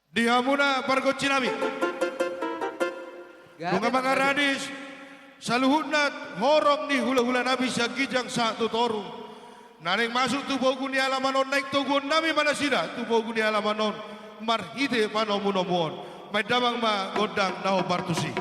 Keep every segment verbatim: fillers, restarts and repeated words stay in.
Di hamuna pargonsi nami. Nunga mangaradis saluhutna horong ni hula-hula nami sian ginjang sahat tu toru. Na naeng masuk tu pogu ni alaman on, naeng toguon nami ma nasida tu pogu ni alaman on marhite panomu-nomuon. Baen damang ma gondang na hombar tusi.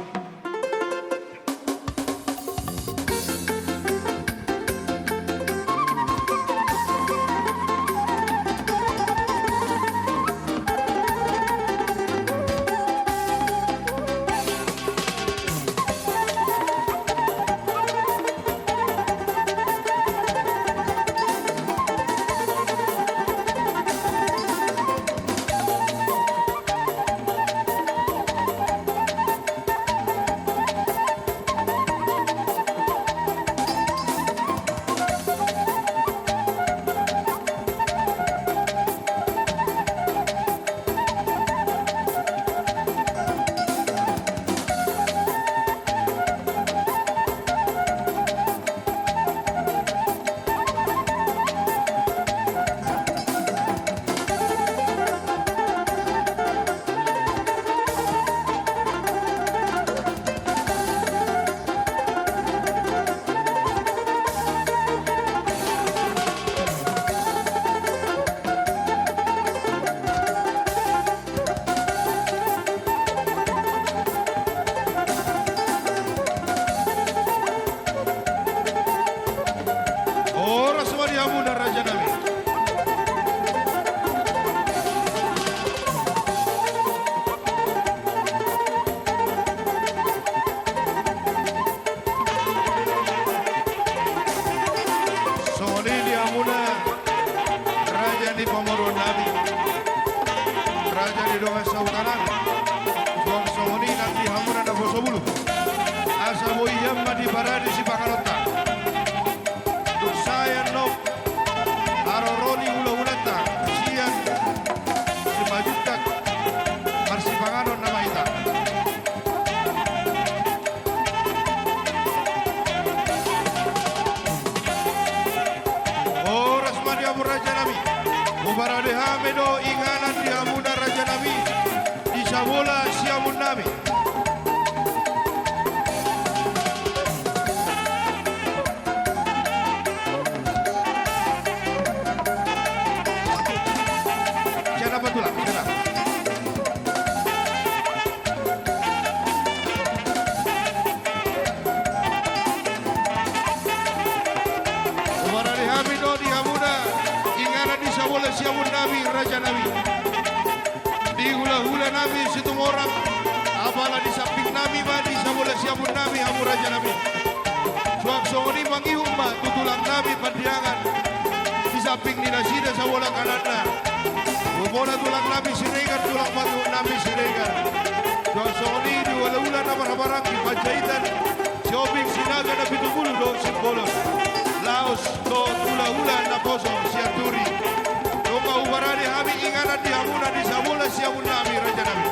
Horas ma di hamuna raja nami. Songon i di hamuna raja ni pamoruon nami, raja ni dongan sahuta nami. Suang songon i nang di hamuna naposo bulu, asa boi hian ma diparade sipanganonta. Dung sae annon haroro ni hula-hulanta sian Simanjuntak, marsipanganon nama hita. Horas ma di hamu raja nami. Huparade hami do inganan di hamuna raja nami di Sabola Siamun nami. Sian na patulak, sian na. Huparade hami do di hamuna inganan di Sabola Siamun nami, raja nami. Di hula-hula nami Situmorang, apala di samping nami ma di Sabola Siamun nami hamu raja nami. Suang songon i mangihut ma tu tulang nami Pandiangan, di samping ni nasida Sabola kananna. Bona tulang nami Siregar, tulang mangihut nami Siregar. Suang songon i di hula-hula na marhahamaranggi Panjaitan, Sihombing, Sinaga, Napitupulu dohot Simbolon. Laos dohot hula-hula naposo Sianturi. Nunga huparade hami inganan di hamuna di Sabola Siamun nami, raja nami.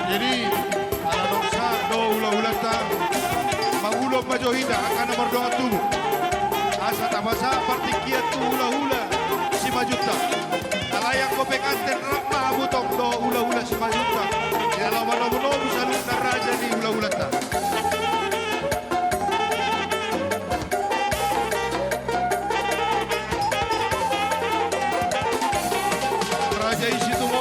Jadi, ala nunga sahat do hula-hulanta, mangulon ma jo hita angka na mardongan tubu, asa tapasahat partingkian tu hula-hula Simanjuntak. Alai anggo penganten rap ma hamu tong dohot hula-hula Simanjuntak. Di ala manomu-nomu saluhutna raja ni hula-hulanta. Jadi situ